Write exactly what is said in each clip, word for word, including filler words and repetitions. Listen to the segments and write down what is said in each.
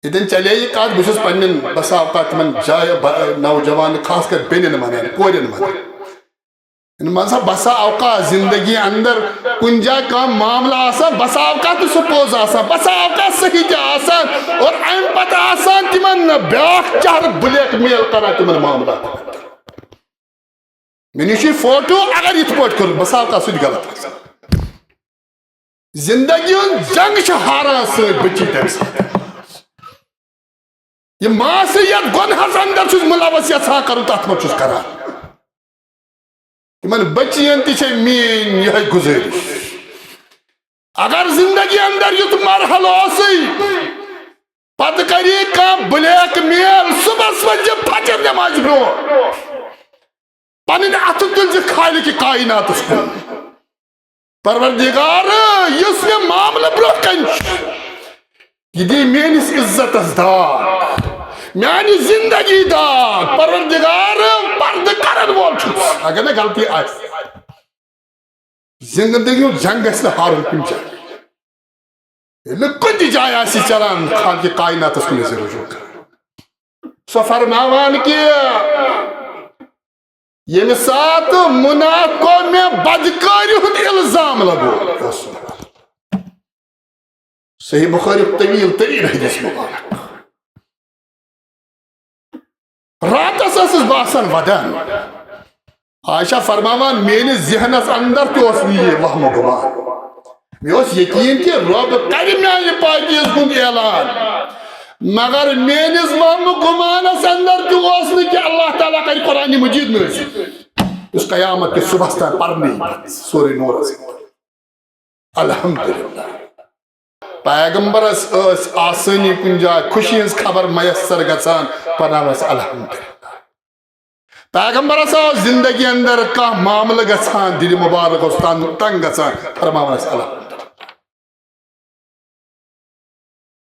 ییٚتٮ۪ن چلے یہِ کتھ، بہٕ چھُس پننٮ۪ن بسا اوقات تِمن جایہِ ب-، نوجوان، خاص کر بیٚنٮ۪ن ونان، کورٮ۪ن ونان۔ یِمن سا بسا اوقات زندگی اندر کُنہِ جایہِ کانٛہہ معاملہٕ آسان، بسا اوقات نہٕ سُہ پوٚز آسان، بسا اوقات صحیح تہِ آسان، اور امہِ پتہٕ آسان تِمن بیٛاکھ چہرٕ بلیک میل کران تِمن معاملاتن۔ مےٚ نِش چھُ فوٹو، اگر یِتھ پٲٹھۍ کوٚرُکھ، بسا اوقات سُہ تہِ غلط آسان۔ زندگی ہُنٛد جنگ چھُ ہاران سٲنۍ بچی تمہِ ساتہٕ۔ یہِ معصیت گۄنہس اندر چھُس ملوث یژھان کرُن، تتھ منٛز چھُس کران۔ تِمن بچین تہِ چھے میٲنۍ یِہے گُزٲرِش۔ اگر زندگی اندر یُتھ مرحلہٕ اوسُے، پتہٕ کری کانٛہہ بلیک میل، صبحس ؤتھۍ زِ فجر نمازِ برونٛہہ۔ پنٕنۍ اتھٕ تُلۍ زِ خالق کائناتس کُن۔ پروردگار، یُس مےٚ معاملہٕ برونٛہہ کنہِ چھُ، یہِ دی میٲنِس عزتس داغ، میانہِ زندگی داغ۔ پروردگار، پردٕ کرن وول چھُس، اگر نہٕ غلطی آسہِ۔ زندگی ہُنٛد جنگ گژھِ نہٕ ہارُن کُنہِ جایہِ۔ ییٚلہِ نہٕ کُنہِ تہِ جایہِ آسہِ چلان، خالق کائناتس کُن آسہِ رجوع کران۔ سۄ فرماوان کہِ ییٚمہِ ساتہٕ مُنافقو مےٚ بدکٲری ہُنٛد الزام لگوو۔ صحیح بخاری طویل ترین حدیث مبارک۔ راتس ٲسٕس بہٕ آسان ودان۔ عائشہ فرماوان، میٲنِس ذہنس اندر تہِ اوس نہٕ یہِ وہمہٕ گُمان۔ مےٚ اوس یقین کہِ رۄب کرِ میانہِ پاکیزگی ہُنٛد اعلان، مگر میٲنِس وہمہٕ گُمانس اندر تہِ اوس نہٕ کہِ اللہ تعالیٰ کرِ قرآن مجید نٲزِل، یُس قیامت کِس صبحس تام پرنہٕ یی پتہٕ سورہ نورس اندر۔ الحمدللہ۔ پیغمبرس ٲس آسٲنی کُنہِ جایہِ خوشی ہٕنٛز خبر میسر گژھان، پرناوان ٲسۍ الحمدللہ۔ پیغمبرس اوس زندگی اندر کانٛہہ معاملہٕ گژھان، دِلہِ مبارک اوس تنگ، تنگ گژھان، پرناوان ٲسۍ الحمدللہ۔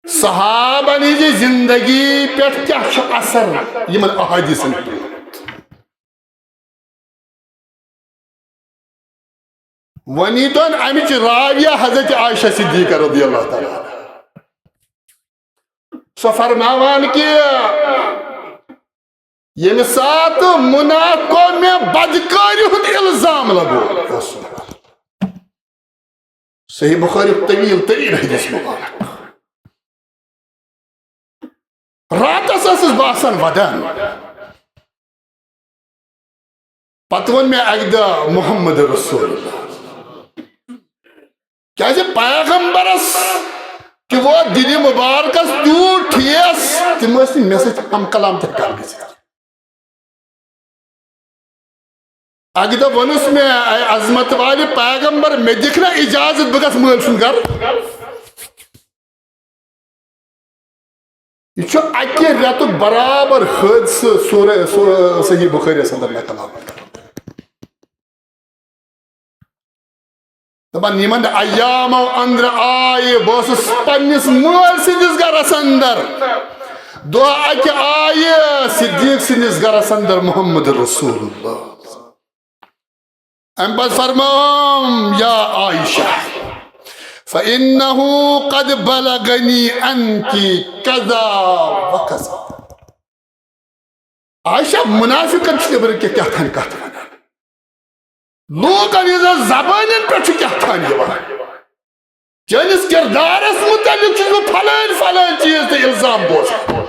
صحابن ہٕنٛزِ زندگی پٮ۪ٹھ کیٛاہ چھُ اثر یِمن احادیثن پٮ۪ٹھ؟ ونیتن امچ راویہ حضرت عائشہ صدیقہ رضی اللہ تعالیٰ عنہا۔ سۄ فرماوان کہ ییٚمہِ ساتہٕ مُنافقو مےٚ بدکٲری ہُنٛد الزام لگوو، صحیح بخاری طویل ترین حدیث مبارک۔ راتس ٲسٕس بہٕ آسان ودان۔ پتہٕ ووٚن مےٚ اکہِ دۄہ محمد رسول اللہ۔ کیازِ پیغمبرس تہِ ووت دِلہِ مبارکس تیوٗت ٹھیس، تِم ٲسۍ نہٕ مےٚ سۭتۍ ہم کلام تہِ ہٮ۪کان گٔژھِتھ۔ اکہِ دۄہ ووٚنُس مےٚ، اے عظمت والہِ پیغمبر، مےٚ دِکھ نا اجازت، بہٕ گژھٕ مٲلۍ سُنٛد گرٕ۔ یہِ چھُ اکہِ رٮ۪تُک برابر حٲدثہٕ سورہ، سورہ صحیح بخٲریَس اندر نقل آمُت۔ دپان، یِمن ایامو اندر آیہِ، بہٕ اوسُس پننِس مٲلۍ سٕنٛدِس گرس اندر، دۄہ اکہِ آیہِ صدیق سٕنٛدِس گرس اندر محمد رسول اللہ۔ امہِ پتہٕ فرمٲوم، یا عائشہ، فإنه قد بلغني عنك كذا وكذا۔ عائشہ، منافقن چھِ نیبرٕ کینٛہہ کیٛاہ تام کتھ ونان۔ لوٗکن ہٕنٛزن زبٲنٮ۪ن پٮ۪ٹھ چھُ کیٛاہ تام یِوان۔ چٲنِس کردارس مُتعلق چھُس بہٕ فلٲنۍ فلٲنۍ چیٖز تہٕ الزام بوزان۔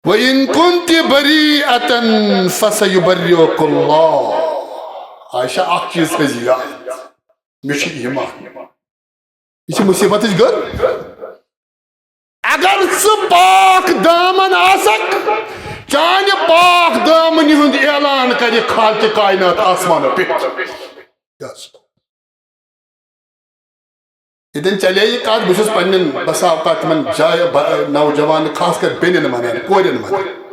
وَإِن كُنتِ بَرِيئَةً فَسَيُبَرِّئُكِ اللَّهُ۔ عائشہ، اکھ چیٖز تھٲیزِ یاد، مےٚ چھُ ایمان۔ یہِ چھِ مُصیبتٕچ گٔر۔ اگر ژٕ پاک دامن آسکھ، چانہِ پاک دامنہِ ہُنٛد اعلان کرِ خالقِ کائنات آسمانو پٮ۪ٹھ۔ یتٮ۪ن چلے یہِ کتھ، بہٕ چھُس پننٮ۪ن بسا اوقات تِمن جایہِ ب-، نوجوان، خاص کر بیٚنٮ۪ن ونان، کورٮ۪ن ونان۔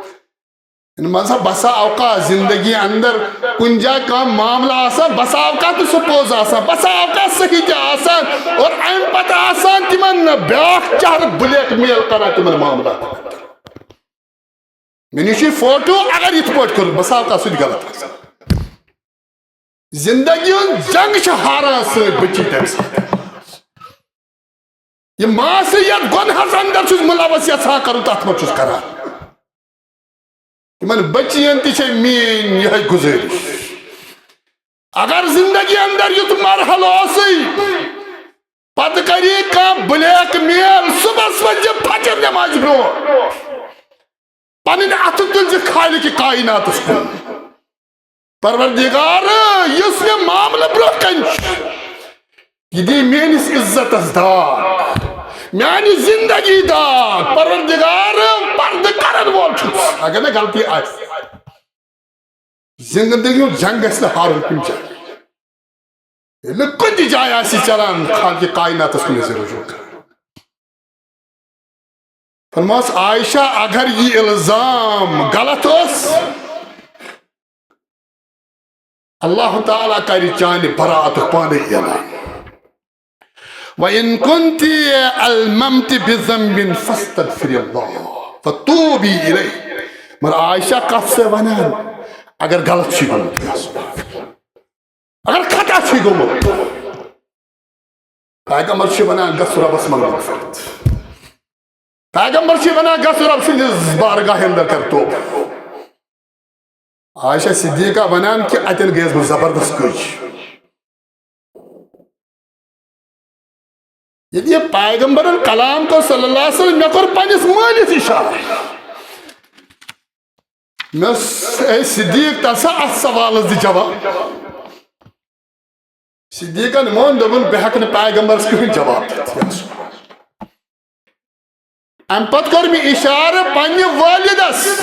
یِمن سا بسا اوقات زندگی اندر کُنہِ جایہِ کانٛہہ معاملہٕ آسان، بسا اوقات نہٕ سُہ پوٚز آسان، بسا اوقات صحیح تہِ آسان، اور امہِ پتہٕ آسان تِمن بیٛاکھ چہرٕ بلیک میل کران تِمن معاملاتن۔ مےٚ نِش چھُ فوٹو، اگر یِتھ پٲٹھۍ کوٚرُکھ، بسا اوقات سُہ تہِ غلط آسان۔ زندگی ہُنٛد جنگ چھِ ہاران سٲنۍ بچی تمہِ ساتہٕ۔ یہِ معصیت گۄنہَس اندر چھُس مُلوث یژھان کرُن، تتھ منٛز چھُس کران۔ تِمن بچین تہِ چھے میٲنۍ یِہے گُزٲرِش، اگر زندگی اندر یُتھ مرحلہٕ اوسُے، پتہٕ کری کانٛہہ blackmail، صبحس ؤتھۍ زِ فجر نمازِ برونٛہہ پنٕنۍ اتھٕ تُلۍ زِ خالق کائناتس کُن۔ پروردگار، یُس مےٚ معاملہٕ برونٛہہ کنہِ چھُ، یہِ دِ میٲنِس عزتس داغ، میانہِ زندگی داغ۔ پروردگار، پردٕ کرن وول چھُس، اگر نہٕ غلطی آسہِ۔ زندگی ہُنٛد جنگ گژھِ نہٕ ہارُن کُنہِ جایہِ۔ ییٚلہِ نہٕ کُنہِ تہِ جایہِ آسہِ چلان، خالق کائناتس کُن آسہِ رجوع کران۔ فرماس، عائشہ، اگر یہِ الزام غلط اوس، اللہ تعالیٰ کرِ چانہِ براتُک پانے اعلان۔ وَإِن كُنتِ أَلْمَمْتِ بِذَنْبٍ فَاسْتَغْفِرِي اللَّهَ وَتُوبِي إِلَيْهِ۔ مگر عائشہ کتھ سے ونان، اگر غلط چھُ گوٚمُت، اگر خطا چھُ گوٚمُت، پیغمبر چھُ ونان، گژھ رۄبس منٛز مغفرت۔ پیغمبر چھُ ونان، گژھ رۄب سٕنٛدِس بارگاہ اندر کر توبہ۔ عائشہ صدیقہ ونان کہ اتٮ۪ن گٔیَس بہٕ زبردست کٔج۔ ییٚلہِ یہِ پیغمبرن کلام کوٚر صلی اللہ علیہ وسلم، مےٚ کوٚر پننِس مٲلِس اشارٕ۔ مےٚ اوس، اے صدیق، تَس ہا اتھ سوالس دِ جواب۔ صدیقن مون، دوٚپُن، بہٕ ہٮ۪کہٕ نہٕ پیغمبرس کٕہٕنۍ جواب دِتھ۔ یا سبحان۔ امہِ پتہٕ کوٚر مےٚ اشارٕ پننہِ والدس۔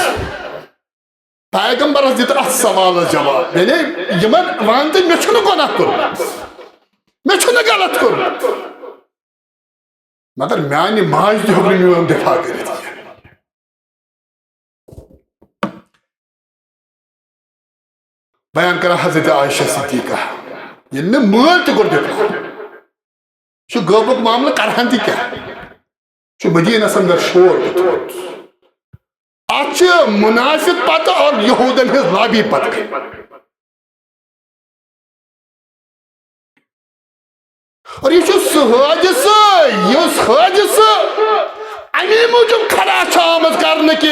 پیغمبرس دِتھ اتھ سوالس جواب۔ یعنی یِمن ون تہٕ مےٚ چھُنہٕ گۄناہ کوٚرمُت، مےٚ چھُنہٕ غلط کوٚرمُت، مگر میانہِ ماجہِ تہِ ہیوٚک نہٕ میون دفاع کٔرِتھ کینٛہہ۔ بیان کران حضرت عائشہ صدیقہ، ییٚلہِ نہٕ مٲلۍ تہِ کوٚر دفاع، چھُ غٲبُک معاملہٕ کرہن تہِ کیٛاہ؟ چھُ مدیٖنس اندر شور ووٚتھمُت۔ اتھ چھِ منافق پتہٕ اور یہودن ہٕنٛز لابی پتہٕ۔ اور یہِ چھُ سُہ حٲدثہٕ، یُس حٲدثہٕ اَمی موٗجوٗب کھڑا چھُ آمُت کرنہٕ کہِ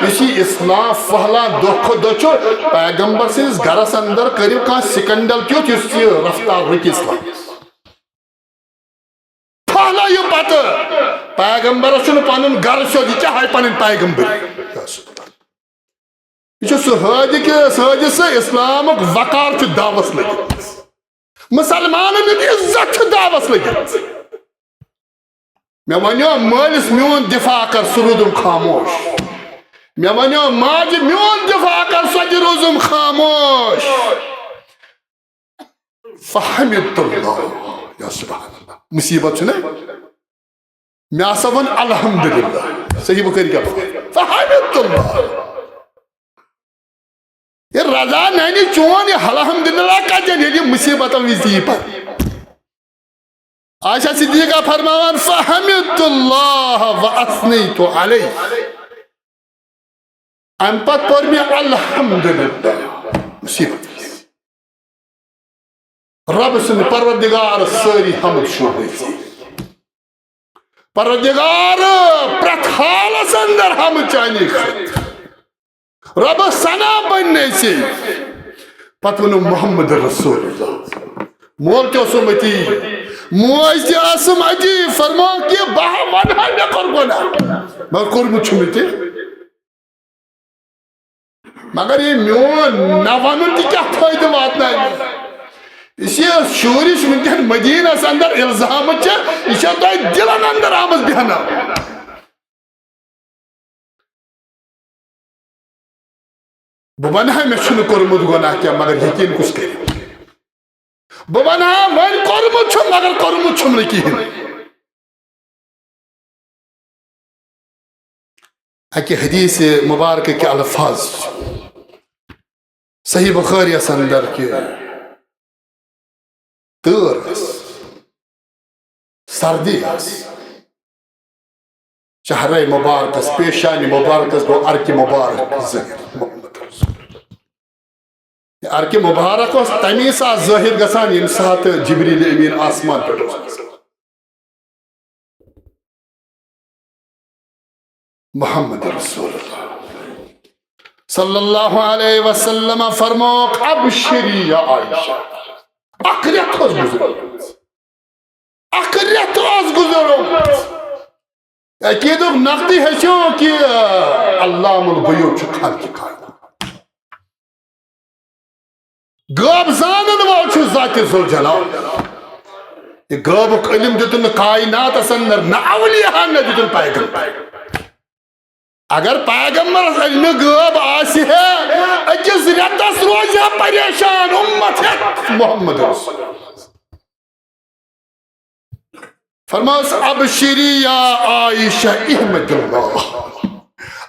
یُس یہِ اسلام پھٔہلان دۄہ کھۄتہٕ دۄہ چھُ، پیغمبر سٕنٛدِس گرس اندر کٔرِو کانٛہہ سکینڈل تیُتھ یُس یہِ رفتار رُکہِ اسلامس۔ پھٔہلٲیِو پتہٕ۔ پیغمبرس چھُنہٕ پنُن گرٕ سیوٚد، یہِ کیٛاہ ہاوِ پنٕنۍ پیغمبری؟ یہِ چھُ سُہ حٲدِ کہِ، سُہ حٲدثہٕ، اسلامُک وقار چھُ داوس لٔگِتھ، مسلمانن ہُنٛد عزت چھُ داوس لٔگِتھ۔ مےٚ ونیو مٲلِس، میون دفاع کر، سُہ روٗدُم خاموش۔ مےٚ ونیو ماجہِ، میون دفاع کر، سۄ تہِ روٗزٕم خاموش۔ فحمدت اللہ۔ یا سبحان اللہ، مصیبت چھُ نہ؟ مےٚ ہسا ووٚن الحمدللہ۔ صحیح بخاری کیٛاہ ووٚن؟ فحمدت اللہ۔ یہِ رضا ننہِ چون یہِ الحمدللہ کتٮ۪ن، ییٚلہِ یہِ مصیبتن وِزِ یی پتہٕ۔ عائشہ صدیقہ فرماوان، فحمدت اللہ و اثنیت علیہ۔ امہِ پتہٕ پوٚر مےٚ الحمدللہ۔ مصیبت۔ رب سٕنٛدِ پروردگار سٲری حمد شُکر ژےٚ۔ پروردگار پرٛٮ۪تھ حالس اندر حمد چانی خٲطرٕ۔ رب ثنا بننے ژےٚ۔ پتہٕ ووٚنُم محمد رسول اللہ۔ مول تہِ اوسُم أتی، موج تہِ ٲسٕم أتی، فرموو کہِ بہٕ ہا ونہٕ ہا مےٚ کوٚر گۄناہ، مگر کوٚرمُت چھُم نہٕ تہِ۔ مگر یہِ میون نہ ونُن تہِ کیٛاہ فٲیدٕ واتناوِ؟ یُس یہِ شورِش وٕنکیٚن مدیٖنس اندر الزامٕچ چھےٚ، یہِ چھےٚ تۄہہِ دِلن اندر آمٕژ بیہناونہٕ۔ بہٕ ونہٕ ہا مےٚ چھُنہٕ کوٚرمُت گۄناہ کینٛہہ، مگر یقیٖن کُس کرِ؟ بہٕ ونہٕ ہا وۄنۍ کوٚرمُت چھُم، مگر کوٚرمُت چھُم نہٕ کِہیٖنۍ۔ اکہِ حدیث مبارکہ کہِ الفاظ چھِ صحیح بخاریَس اندر کہِ تۭر ٲس، سردی ٲس، چہرے مبارکس، پیشانی مبارکس گوٚو عرقہِ مبارک ظٲہِر۔ محمد رسول۔ یہِ عرقہِ مبارک اوس تمی ساتہٕ ظٲہِر گژھان، ییٚمہِ ساتہٕ جبریل امین آسمان پٮ۪ٹھ اوس کھسان۔ محمد رسول اللہ صلی اللہ علیہ وسلم فرمووُکھ، "ابشری یا عائشہ۔" اکھ رٮ۪تھ اوس گُزریومُت۔ اکھ رٮ۪تھ اوس گُزریومُت۔ عقیدُک نقدی ہیٚچھِو کہِ علام الغیوب چھُ خالق کائنات۔ غٲب زانن وول چھُ ذات ذوالجلال۔ یہِ غٲبُک علم دیُتُن نہٕ کائناتس اندر، نہ اولیاہن، نہ دیُتُن پیغمبر۔ اگر پیغمبرس علم غٲب آسہِ ہے، أکِس رٮ۪تس روزِ ہے پریشان امت ہٮ۪تھ محمد رسول۔ فرماس، "ابشری یا عائشہ، احمد اللہ۔"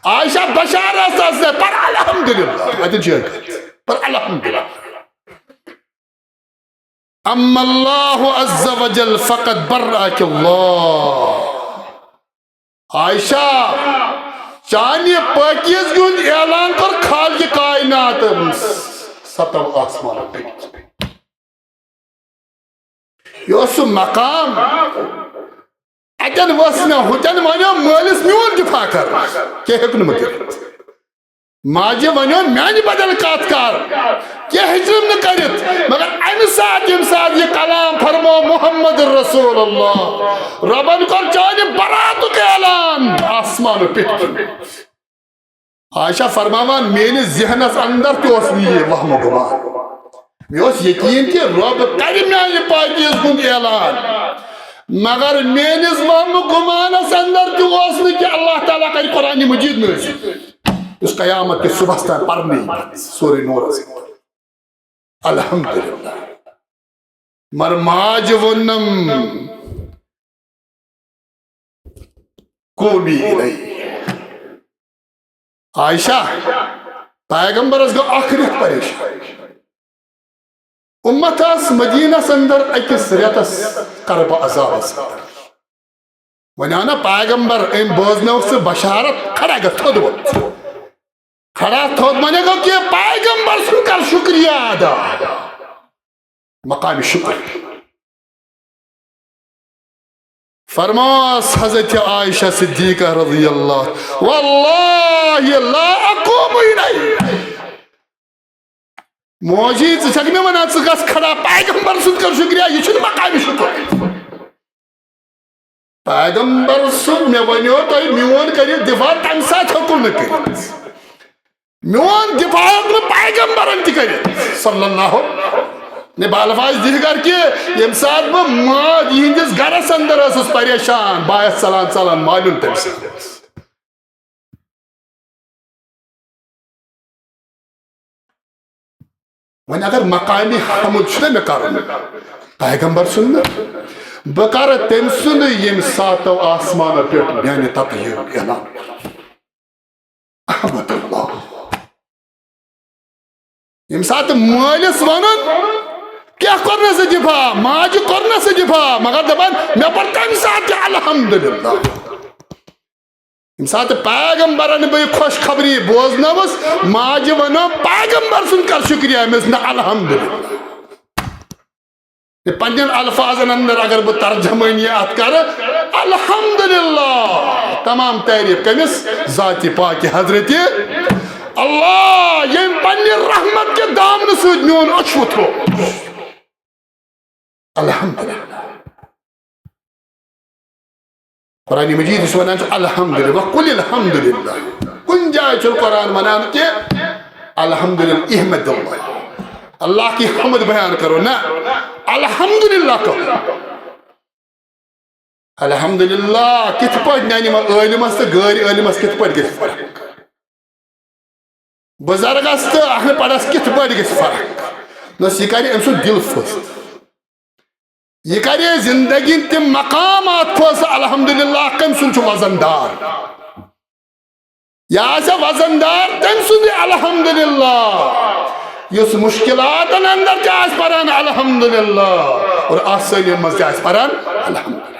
عائشہ بشارت ٲس، پر الحمدللہ۔ اتٮ۪ن چھِ یہِ کتھ۔ پر الحمدللہ۔ اما اللہ عز وجل فقد برأک اللہ۔ عائشہ، چانہِ پاکیزگی ہُنٛد اعلان کوٚر خالق کائنات، ستو آسمانو پٮ۪ٹھ۔ یہِ اوس سُہ مقام، اتٮ۪ن ؤژھ مےٚ، ہُتٮ۪ن ونیو مٲلِس میون دفاع کر، کینٛہہ ہیوٚک نہٕ مےٚ کٔرِتھ۔ ماجہِ ونیو میانہِ بدل کتھ کر، کینٛہہ ہیٚچِم نہٕ کٔرِتھ۔ مگر امہِ ساتہٕ، ییٚمہِ ساتہٕ یہِ کلام فرمو محمد رسول اللہ، رۄبن کوٚر چانہِ براتُک اعلان آسمانہٕ پٮ۪ٹھ کِنۍ۔ عائشہ فرماوان، میٲنِس ذہنس اندر تہِ اوس نہٕ یہِ وہمہٕ گمان۔ مےٚ اوس یقین کہِ رۄب کرِ میانہِ پاکیزگی ہُنٛد اعلان، مگر میٲنِس وہمہٕ گمانس اندر تہِ اوس نہٕ کہِ اللہ تعالیٰ کرِ قرآن مجید نٲزِل، یُس قیامت کِس صبحس تام پرنہٕ یی پتہٕ سورہ نورس اندر۔ الحمدللہ۔ مگر ماجہِ ووٚنُم، قومی الیہ۔ عائشہ، پیغمبرس گوٚو اکھ رٮ۪تھ پریشان۔ امت آس مدینس اندر أکِس رٮ۪تس کربہٕ عذابس اندر۔ وۄنۍ آو نا پیغمبر، أمۍ بوزنٲوٕکھ ژٕ بشارت، کھڑا گژھ تھوٚد وۄتھ۔ کھڑا تھوٚد معنی گوٚو کہِ پیغمبر سُنٛد کر شکریہ ادا۔ مقام شکر۔ فرماس حضرت عائشہ صدیقہ رضی اللہ، واللہ لا اقوم الیہ۔ موجی، ژٕ چھکھ مےٚ ونان، ژٕ گژھ کھڑا، پیغمبر سُنٛد کر شکریہ، یہِ چھُنہٕ مقام شکر۔ پیغمبر سُنٛد مےٚ ونیو تۄہہِ میون کٔرِو دفاع، تمہِ ساتہٕ ہیوٚکُم نہٕ کٔرِتھ۔ میون دفاع ہیوٚک نہٕ پیغمبرن تہِ کٔرِتھ، صلی اللہ۔ مےٚ بہٕ الفاظ دِتھ گر کہِ ییٚمہِ ساتہٕ بہٕ ماج یِہنٛدِس گرس اندر ٲسٕس پریشان، بہٕ آیس ژلان ژلان مالیُن تٔمۍ سۭتۍ۔ وۄنۍ اگر مقامی حمد چھُنہ مےٚ کرُن، پیغمبر سُنٛد نہٕ، بہٕ کرٕ تٔمۍ سُنٛدٕے، ییٚمہِ ساتہٕ آسمانو پٮ۪ٹھ میانہِ تقدیٖرُک اعلان۔ احمد اللہ۔ ییٚمہِ ساتہٕ مٲلِس وَنُن، کیٛاہ کوٚرنَس ژےٚ دِفاع؟ ماجہِ کوٚرنَس ژےٚ دِفاع، مگر دَپان، مےٚ پٔر تَمہِ ساتہٕ تہِ الحمدللہ۔ ییٚمہِ ساتہٕ پیغمبرن بہٕ یہِ خۄشخبری بوزنٲوٕس، ماجہِ وَنو، پیغمبر سُنٛد کر شُکریہ، أمِس نہٕ الحمدللہ۔ تہٕ پننٮ۪ن الفاظن اندر اگر بہٕ ترجمٲنی اتھ کرٕ، الحمدللہ، تمام تعریف کٔمِس؟ ذاتِ پاکِ حضرتِ اللہ، ییٚمۍ پننہِ رحمت کہِ دامنہٕ سۭتۍ میون أچھ وُتھروو۔ الحمدللہ۔ قرآن مجید یُس ونان چھُ الحمدللہ، وقل الحمدللہ۔ کُنہِ جایہِ چھُنہٕ قرآن ونان کہِ الحمدللہ، احمد اللہ، اللہ کی حمد بیان کرو، نہ، الحمدللہ کرو۔ الحمدللہ کِتھ پٲٹھۍ ننہِ وۄنۍ عٲلمس تہٕ غٲرِ عٲلمس کِتھ پٲٹھۍ گژھِ فرق؟ بُزرگس تہٕ اہل پرس کِتھ پٲٹھۍ گژھِ فرق؟ نہ، یہِ کرِ أمۍ سُنٛد دِل فٲصلہٕ۔ یہِ کرِ زندگی تِم مقامات فٲصلہٕ، الحمدللہ کٔمۍ سُنٛد چھُ وزن دار۔ یہِ آسہِ وزن دار تٔمۍ سُنٛدٕے الحمدللہ، یُس مشکلاتن اندر تہِ آسہِ پران الحمدللہ اور آسٲنی منٛز تہِ آسہِ پران الحمدللہ۔